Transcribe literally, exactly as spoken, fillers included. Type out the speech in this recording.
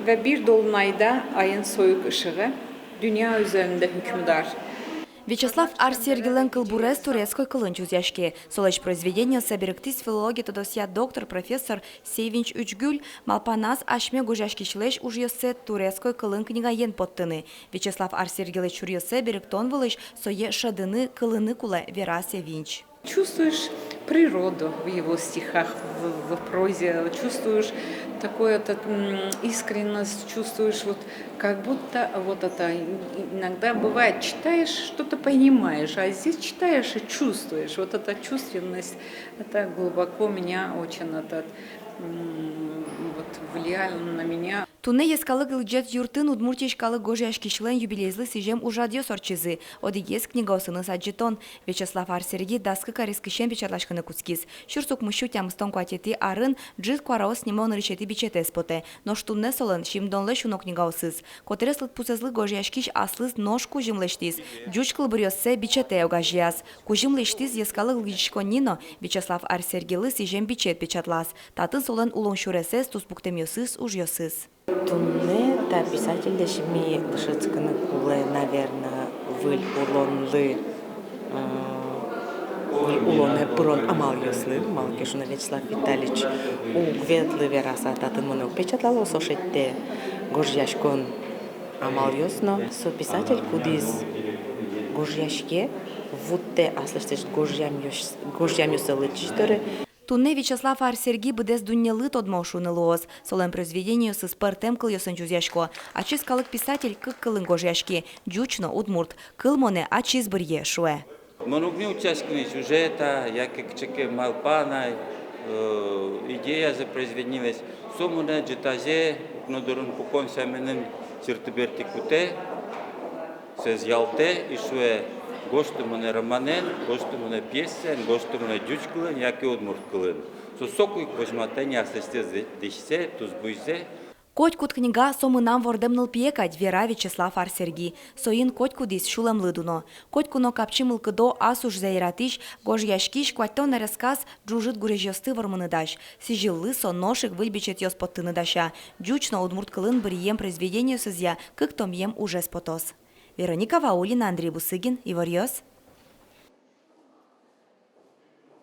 Ве бир долунайда айын со ик ышыгы, дунне узырында укмыс ар. Вячеслав Ар-Сергилэн кылбурез турецкой кылын чузъяське. Солэсь произведениоссэ берыктӥз филология тодосъя доктор, профессор Севинч Учгюль. Малпаназ асьме гожъяськисьлэсь ужъёссэ турецкой кылын книгаен поттыны. Вячеслав Ар-Сергилэсь чуръёссэ берыктон вылысь сое шӧдыны, кылыны кулэ, вера Севинч. Чувствуешь природу в его стихах, в, в прозе, чувствуешь такую, этот, м, искренность, чувствуешь, вот как будто вот это, и-, иногда бывает, читаешь, что-то понимаешь, а здесь читаешь и чувствуешь. Вот эта чувственность, это глубоко меня очень, этот, м, вот влияла на меня. Туннэ йӧскалык лыдӟет юртын Удмуртиысь калык гожъяськисьлэн юбилейзылы сӥзем ужрадъёс ортчизы. Одӥгез — книгаосыныз адӟытон. Вячеслав Ар-Серги дас кык арескысен печатласькыны кутскиз. Сюрс укмыссю тямыстон куатетӥ арын «Ӝыт куараос» нимо нырысетӥ бичетэз потэ. Нош туннэ солэн сизьымдонлэсь уно книгаосыз. Котырес лыдпусэзлы гожъяськись аслыз нош кузьым лэсьтӥз. Ӟуч кылбуръёссэ бичетэ огазеяз. Кузьым лэсьтӥз йӧскалык лыдӟиськонни но, Вячеслав Ар-Сергилы сӥзем бичет печатлаз. Татын солэн улон сюресэз, туспуктэмъёсыз, ужъёсыз. Туннэ та писательлэсь ми дышетскыны кулэ, наверно, выль улонлы, э, выль улонэ пырон амалъёслы, малы ке шуоно Вячеслав Витальевич уг ветлы вераса, татын монэ уг печатлало, со шедьтэ гожъяськон амалъёс но. Со писатель, кудӥз гожъяське, вуттэ аслэсьтыз гожъямъёс-, гожъямъёссэ лыдӟись доры. Туннэ Вячеслав Ар-Серги быдэс дуннелы тодмо шуыны луоз. Солэн произведениосыз пӧртэм кылъёсын чузъясько. Ачиз калык писатель кык кылын гожъяське: ӟуч но удмурт. Кыл монэ ачиз быръе, шуэ. Мон уг ни утчаськы ни сюжета, яке кыӵе ке малпан ай, э, идеязэ произведенилэсь. Со монэ ӝытазе, укно дурын пукон сяменым, сюрты бере кутэ, сое ялтэ и шуэ: гожты монэ романэн, гожты монэ пьесаен, гожты монэ ӟуч кылын яке удмурт кылын. Со соку ик возьматэ ни аслэсьтыз дӥ-, дӥсьсэ, тусбуйзэ. Котькуд книга — со мынам вордэм нылпие кадь, вера Вячеслав Ар-Серги. Соин котькудӥз сюлэмлы дуно. Котьку но капчи мылкыдо ас ужзэ яратӥсь, гожъяськись, куатьтон аресказ ӝужыт гурезьёсты вормыны дась. Сӥзьыллы со нош ик выль бичетъёс поттыны дася. Ӟуч но удмурт кылын быръем произведениосызъя кык томъем ужез потоз. Вероника Ваулина, Андрей Бусыгин, «Иворъёс».